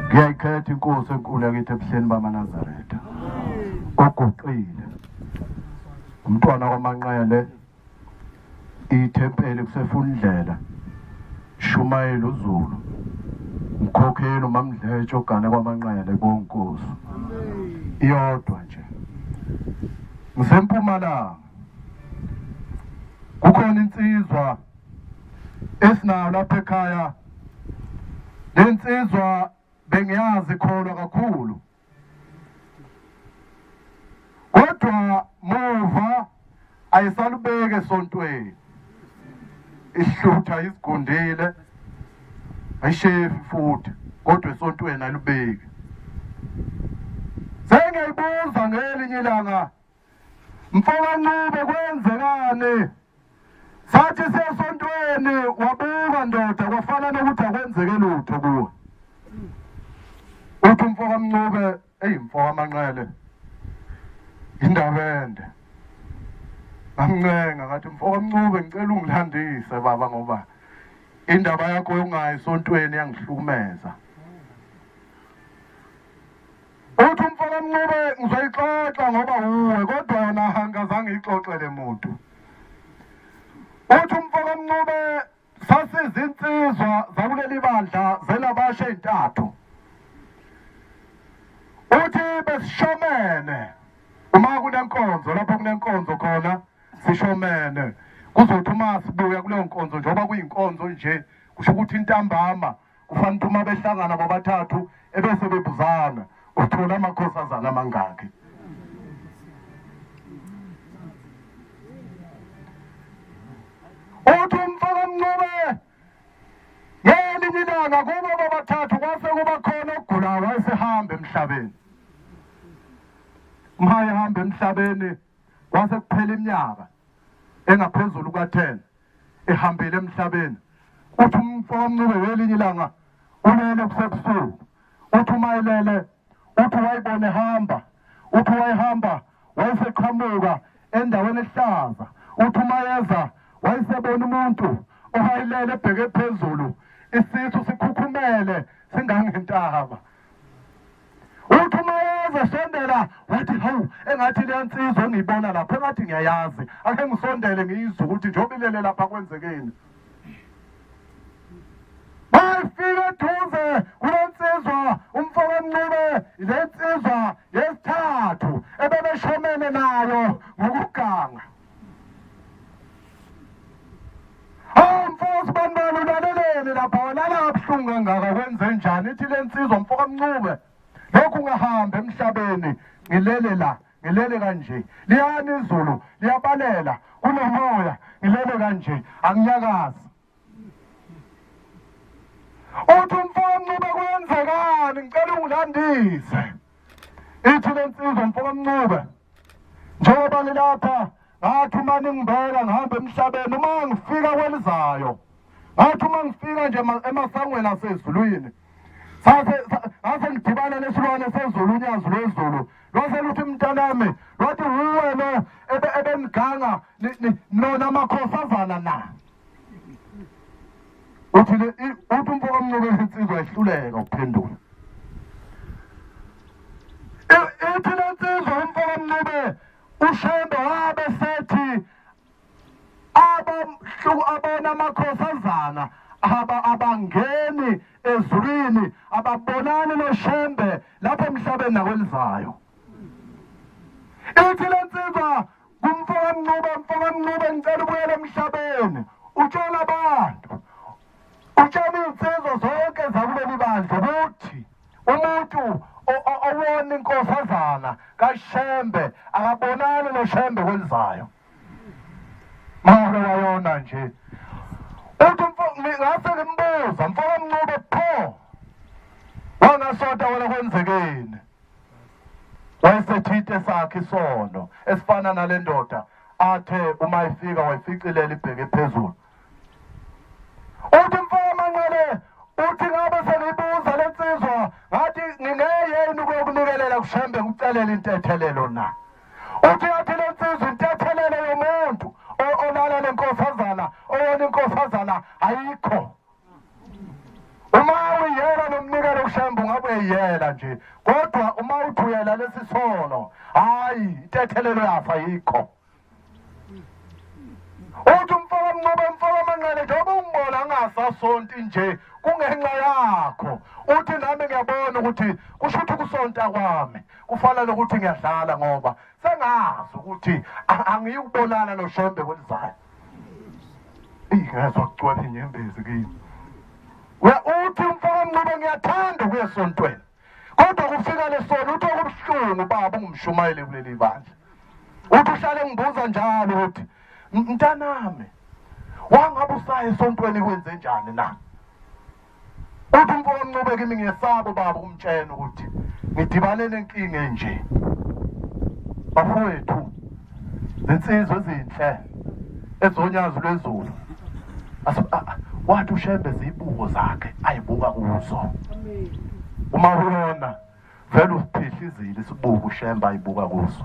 Ngiyayikhetha inkosi enkulu yakithi ebuhleni bamaNazaretha. Oguqile. Umntwana kwaManqele ithempeli kusefundlela. Shumayela uZulu. Mkhokheli uMamdletshe ogane kwaManqele bonkosi. Iyodwa nje. Ngisempumalanga. Kukhona insizwa esinayo lapha ekhaya. Lensizwa bengiyazi kholwa kakhulu. Kodwa muva ayisalubeke esontweni. Ihlutha izigundile. Ayishefi futhi kodwa esontweni alubeki. Sengiyayibuza ngelinye ilanga Mfoka Ncube kwenzekani? Sathi siyasontweni wabuka ndoda kwafana nokuthi akwenzeke lutho kuwe. Uthi umfoka Mncube eyi mfoka Manqele indaba ende. Ngamncenga ngathi mfoka Mncube ngicela ungilandise baba ngoba indaba yakho yokungayi esontweni yangihlukumeza. Uthi umfana Mncube ngizoyixoxa ngoba uwe kodwa yona angikazange ngiyixoxele muntu. Uthi umfana Mncube sasizinsizwa zakuleli bandla zelabasha ezintathu. Uthi besishomene uma kunenkonzo lapho kunenkonzo khona sishomene kuzothi uma sibuya kuleyo nkonzo njengoba kuyinkonzo nje kusho ukuthi intambama Kufanele ukuthi uma behlangana bobathathu ebese bebuzana uthola amakhosazana amangaki. Uthi umfana Mncube ngelinye ilanga kubo bobathathu kwase kuba khona ogulayo wayesehamba emhlabeni. Uma ehamba emhlabeni kwase kuphela iminyaka engaphezulu kuka-10 ehambile emhlabeni uthi umfo kaMncube ngelinye ilanga ulele kusebusuku uthi uma elele uthi wayibona ehamba uthi wayehamba wayeseqhamuka endaweni ehlaza uthi uma yeza wayesebona umuntu owayelele ebheke phezulu isisu sikhukhumele singangentaba Uthi uma eze sondela wathi hawu engathi leya nsizwa engiyibona lapha engathi ngiyayazi ake ngisondele ngiyizwe ukuthi njengoba ilele lapha kwenzekeni. Bayifika eduze kule nsizwa umfokaMncube le nsizwa yesithathu ebebeshomene nayo ngokuganga. Hawu mfowethu banibani ulaleleni lapha walala kabuhlungu kangaka kwenze njani ithi le nsizwa mfokaMncube lokhu ungahambi emhlabeni ngilele la ngilele kanje liyani izulu liyabalela kunomoya ngilele kanje anginyakazi uthi umfokaMncube kwenzekani ngicela ungilandise ithi le nsizwa mfokaMncube njengoba ngilapha ngathi uma ningibeka ngihamba emhlabeni uma ngifika kwelizayo ngathi uma ngifika nje emasangweni asezulwini sase ngase ngidibana nesilwane sezulu unyazi lwezulu lwase luthi mntanami lwathi wuwe lo ebeniganga nona makhosazana na uthi le uthi umfo kaMncube insizwa ehluleka ukuphendula ithi le nsizwa umfo kaMncube uShembe wabe sethi abahluku abona amakhosazana aba abangeni ezulwini ababonani noShembe lapha emhlabeni nakwelizayo ithi le nsizwa kumfokaMncube mfokaMncube ngicela ubuyele emhlabeni utshela abantu utshela iy'nsizwa zonke zakuleli bandla ukuthi umuntu owona inkosazana kaShembe akabonani noShembe kwelizayo mawake wayona nje uthi ngase ngimbuza mfokaMncube pho wangasonta wena kwenzekeni wayesethinte sakhe isono esifana nale ndoda athe uma ifika wayificilela ibheke phezulu uthi mfo manqele uthi ngabe sengiyibuza le nsizwa ngathi ngingeyeni ukuyokunikelela kushembe ngikucelela intethelelo na uthi yathi le nsizwa intethelelo yomuntu olala lenkosazana owona inkosazana ayikho uma uyiyela nomnikelo kushembe ungabe eyiyela nje kodwa uma uthi uyela lesi sono hayi intethelelo yafa yikho uthi umfo kaMncube mfo kaManqele njengoba ungibona ngingasasonti nje kungenxa yakho uthi nami ngiyabona ukuthi kusho ukuthi ukusonta kwami kufana nokuthi ngiyadlala ngoba sengazi ukuthi angiyukubonana noShembe kwelizayo ingezwa kugcwele inyembezi kimi uthi umfo kaMncube ngiyathanda ukuya esontweni kodwa kufika lesono uthi okubuhlungu baba ungumshumayeli kuleli bandla uthi uhlale ngibuza njalo ukuthi mntanami wangabe usaya esontweni kwenze njani na uthi umfo kaMncube kimi ngiyesaba baba ukumtshela ukuthi ngidibane nenkinga enje bafowethu zinsizwa ezinhle ezonyazi lwezulu wathi uShembe zibuko zakhe ayibuka kuzo uma uyona vele usiphihlizile isibuko uShembe ayibuka kuzo.